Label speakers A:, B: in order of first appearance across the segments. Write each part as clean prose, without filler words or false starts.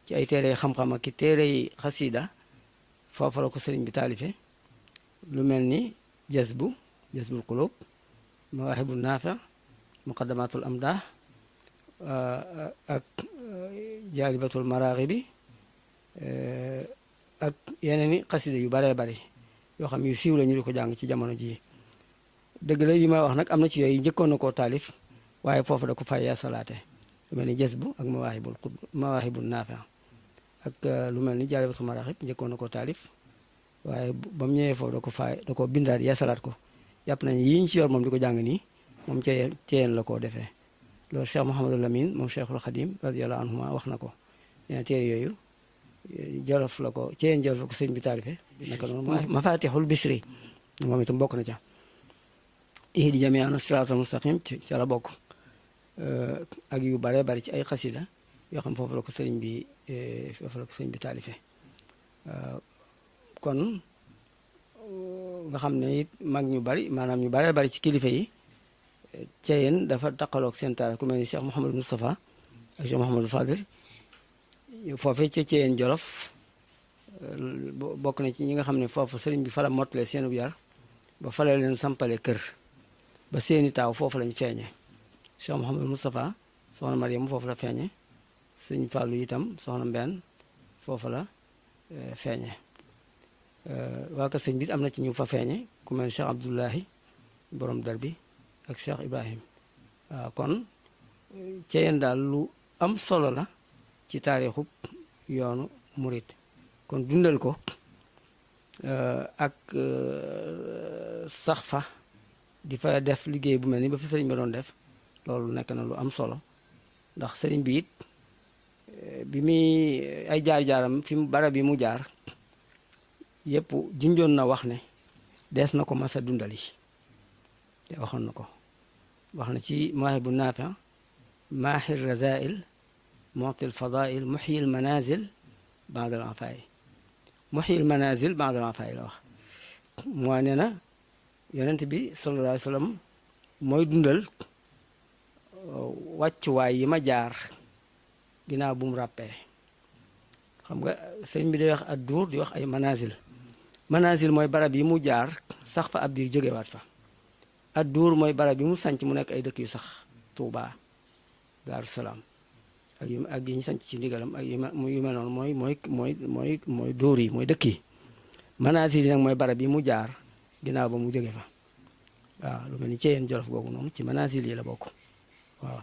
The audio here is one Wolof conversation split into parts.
A: ci ay téere xam-xam ak i téere xasida foofa la ko sëriñ bi taalife lu mel ni jazbul qulub mawaahibun naafi muqaddamatul amdah ak jaalibatul maraaxibi ak yeneen i xasida yu baree bari yoo xam yu siiw la ñu di ko jàng ci jamono ji dëgg la yi may wax nag am na ci yooyu njëkkoon na koo taalif waaye foofu da ko fay yeesalaate lu mel ni jazbu ak mawaahibun naafi ak lu mel ni jaalibatul maraaxib njëkkoon na koo taalif waaye ba mu ñëwee foofu da ko bindaat yeesalaat ko jàpp nañu yi ñu ci yor moom di ko jàng nii moom ceyeen la koo defee loolu Cheikh Mouhamadul Lamine moom Cheikhul Khadim radiyallahu anhuma wax na ko nee na téere yooyu jolof la ko ceyeen jolof la ko sëñ bi taalife naka noonu mafatihul bisri moom itam bokk na ca ihdi jami'an siratal mustaqim ca la bokk ak yu bare bari ci ay xasida yoo xam foofu la ko sëñ bi taalife kon nga xam ne it mag ñu bari maanaam ñu bare bari ci kilifa yi ceyeen dafa taqaloog seen taarix ku mel ni Cheikh Mouhamadou Moustapha ak Cheikh Mouhamadou Fadil foofee ca ceyeen jolof bokk na ci ñi nga xam ne foofu sëriñ bi fala mottale seenu yar ba fala leen sampale kër ba seeni taaw foofu lañ feeñe Cheikh Mouhamadou Moustapha soxna Mariam foofu la feeñe sëñ Fallou itam soxna Mbenn foofu la feeñe waa ka sëñ bi am na ci ñu fa feeñe ku mel Cheikh Abdoulahi borom dar bi ak Cheikh Ibrahim waaw kon ceyeen daal lu am solo la ci taarixub yoonu murit kon dundal ko ak sax fa di fa def liggéey bu mel ni ba fi sëriñ ba doon def loolu nekk na lu am solo ndax sëriñ bi it bi muy ay jaar-jaaram fi mu barab bi mu jaar yépp junjoon na wax ne dees na ko masa dundali te waxoon na ko wax na ci mawaahibu naafi maahir razail mu'til fadail muhyil manazil ba'dal afaay muhyil manazil ba'dal afaay la wax moo ne na yonent bi sallallahu alayhi wa sallam mooy dundal wàccuwaay yi ma jaar ginnaaw bu mu ràppee xam nga sëñ bi day wax ad duur di wax ay manazil mooy barab yi mu jaar sax fa ab diir jógewaat fa ad duur mooy barab yi mu sanc mu nekk ay dëkk yu sax Tuubaa Daaru Salaam ak yi ñu sanc ci ndigalam ak yu mel noonu mooy dóor yi mooy dëkk yi manazil yi nag mooy barab yi mu jaar ginnaaw ba mu jóge fa waaw lu mel ni Ceyeen Jolof googu noonu ci manazil yi la bokk waaw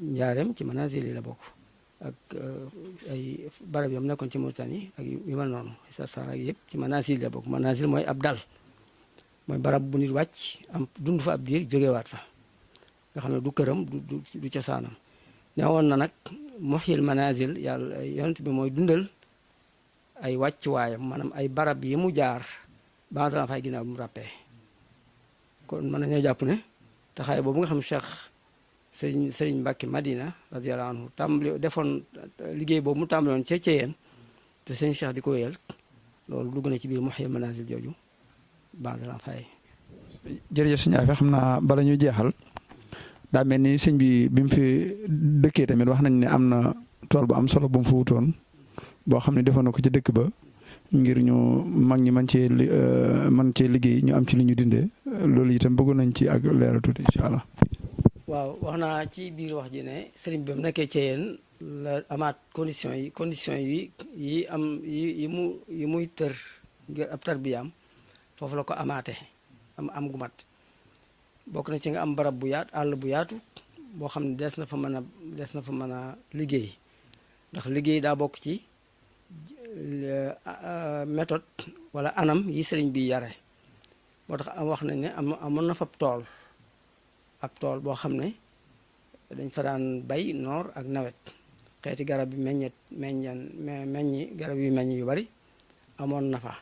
A: Njaareem ci manazil yi la bokk ak ay barab yam nekkoon ci Mauritanie ak yu mel noonu Sarsara ak yëpp ci manazil yi la bokk manazil mooy ab dal mooy barab bu nit wàcc am dund fa ab diir jógewaat fa nga xam ne du këram du cosaanam ne woon na nag muhyil manazil yàlla yonent bi mooy dundal ay wàccuwaayam maanaam ay barab yi mu jaar bantan fay ginnaaw bu mu ràppee kon mën nañoo jàpp ne taxaay boobu nga xam Cheikh sëriñ Mbàkke Madina radiyallahu anhu tàmbali defoon liggéey boobu mu tàmbali woon ca Ceyeen te sëñ Cheikh di ko wéyal loolu dugg na ci biir muhyil manazil jooju bantan fay
B: jërëjëf sëñ Afe xam naa bala ñu jeexal daa mel ni sëñ bi mu fi dëkkee tamit wax nañ ne am na tool bu am solo bu mu fa wutoon boo xam ne defoon na ko ci dëkk ba ngir ñu mag ñi mën cee liggéey ñu am ci li ñu dindee loolu itam bëggoon nañ ci ak leeral tuuti incha allah.
A: waaw wax naa ci biir wax ji ne sëriñ bi mu nekkee Ceyeen la amaat condition yi am yi muy tër ngir ab tarbiyaam foofu la ko amaate am gu mat bokk na ci nga am barab bu àll bu yaatu boo xam ne des na fa mën a liggéey ndax liggéey daa bokk ci méthode wala anam yi sëriñ bi yare moo tax wax nañ ne amoon na fa ab tool boo xam ne dañ fa daan bay noor ak nawet xeeti garab yi meññi garab yu meññ yu bari amoon na fa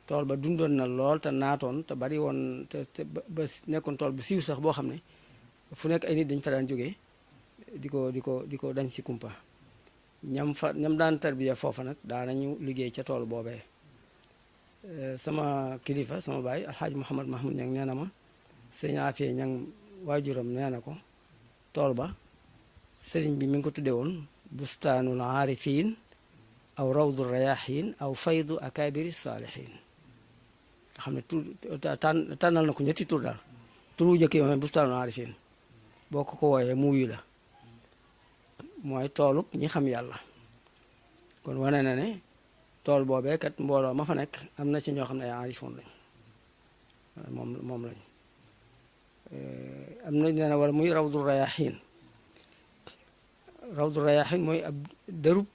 A: tool ba dundoon na lool te naatoon te bari woon te ba nekkoon tool bu siiw sax boo xam ne fu nekk ay nit dañ fa daan jógee di ko dañ si kumpa ñam daan tarbiya foofa nag daanañu liggéey ca tool boobee sama kilifa sama baay alxaaji Mouhamad Mahmoud Ñang nee na ma sëñ Afee Ñang waajuram nee na ko tool ba sëriñ bi mi ngi ko tuddee woon bustaanul aarifin aw rawdu rayahin aw faydu akabiri saalihin nga xam ne tànnal na ko ñetti tur daal tur wu njëkk yi mooy bustaanul aarifin boo ko wooyee mu wuyu la mooy toolub ñi xam yàlla kon wane na ne tool boobee kat mbooloo ma fa nekk am na ci ñoo xam ne ay aarifoon lañ moom lañ am na nee na wala muy rawdu rayahin mooy ab dërub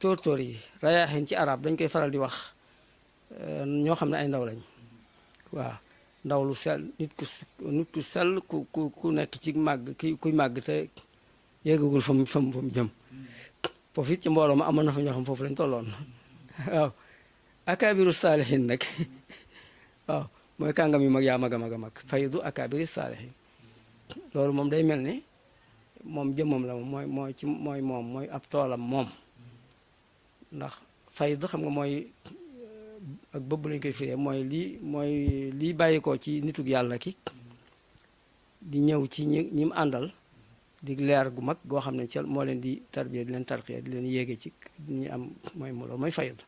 A: tóortóor yi rayahin ci arab dañ koy faral di wax ñoo xam ne ay ndaw lañ waaw ndaw lu sell nit ku sell ku nekk ci màgg kuy màgg te yéegagul fa mu jëm foofu it ci mbooloo ma amoon na fa ñoo xam foofu lañ tolloon waaw akaabiru saalihin nag waaw mooy kàngam yu mag yaa mag a mag faydu akabiri saalihin loolu moom day mel ni moom jëmmam la moom mooy ab toolam moom ndax faydu xam nga mooy ak bëbb lañ koy firee mooy lii bàyyi ko ci nitug yàlla ki di ñëw ci ñi mu àndal di leer gu mag goo xam ne moo leen di tarbiya di leen tarqiya di leen yéege ci ñi am mooy faydu